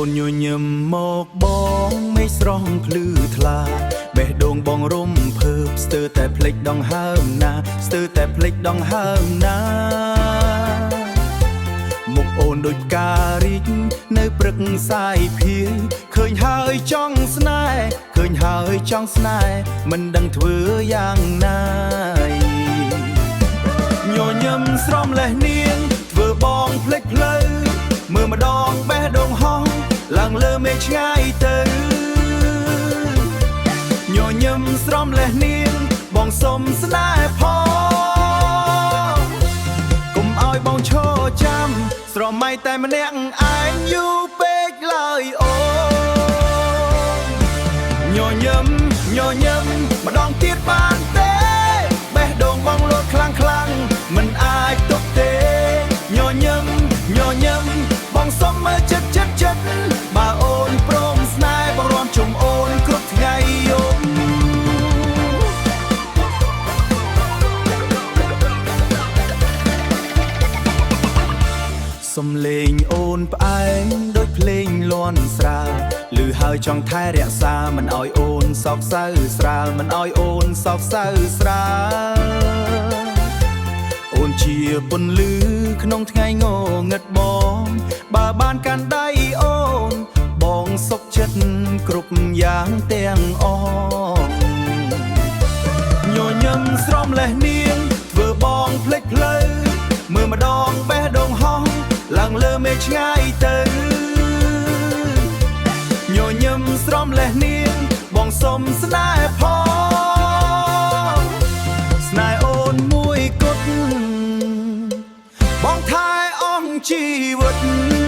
អូនញញឹមមកបងមេឃស្រស់ភ្លឺថ្លាបេះដូងបងរំភើបស្ទើរតែភ្លេចដងហើមណាស្ទើរតែភ្លេចដងហើមណាមុខអូនដូចផ្ការីកនៅព្រឹកសាយភាយឃើញហើយចង់ស្នេហ៍ឃើញហើយចង់ស្នេហ៍មិនដឹងធ្វើយ៉ាងណាញញឹមស្រមលេះនាងធ្វើបងភ្លេចផ្លូវមើលម្ដងបេះដូងហោះឡើងលើមេឃឆ្ងាយទៅញញឹមស្រមលេះនាងបងសុំស្នេហ៍ផងកុំឲ្យបងឈរចាំស្រមៃតែម្នាក់ឯងយូរពេកឡើយអូនញញឹមញញឹមម្ដងទៀតបានទេបេះដូងបងលោតខ្លាំងខ្លាំងមិនអាចទប់ទេញញឹមញញឹមបងសុំមើលចិត្តចិត្តចិត្តបើអូនព្រមស្នេហ៍បងរាំជុំអូនគ្រប់ថ្ងៃយប់ សំលេងអូនផ្អែមដូចភ្លេងលន់ស្រាលឮហើយចង់ថែរក្សាមិនឲ្យអូនសោកសៅស្រាលមិនឲ្យអូនសោកសៅស្រាលអូនជាពន្លឺក្នុងថ្ងៃងងឹតបងបើបានកាន់ដៃអូនបងសុខចិត្តគ្រប់យ៉ាងទាំងអង ញញឹមស្រមលេះនាងធ្វើបងភ្លេចផ្លូវមើលម្ដងបេះដូងហោះឡើងលើមេឃឆ្ងាយទៅញញឹមស្រមលេះនាងបងសុំស្នេហ៍ផងស្នេហ៍អូនមួយគត់បងថែអស់ជីវិត។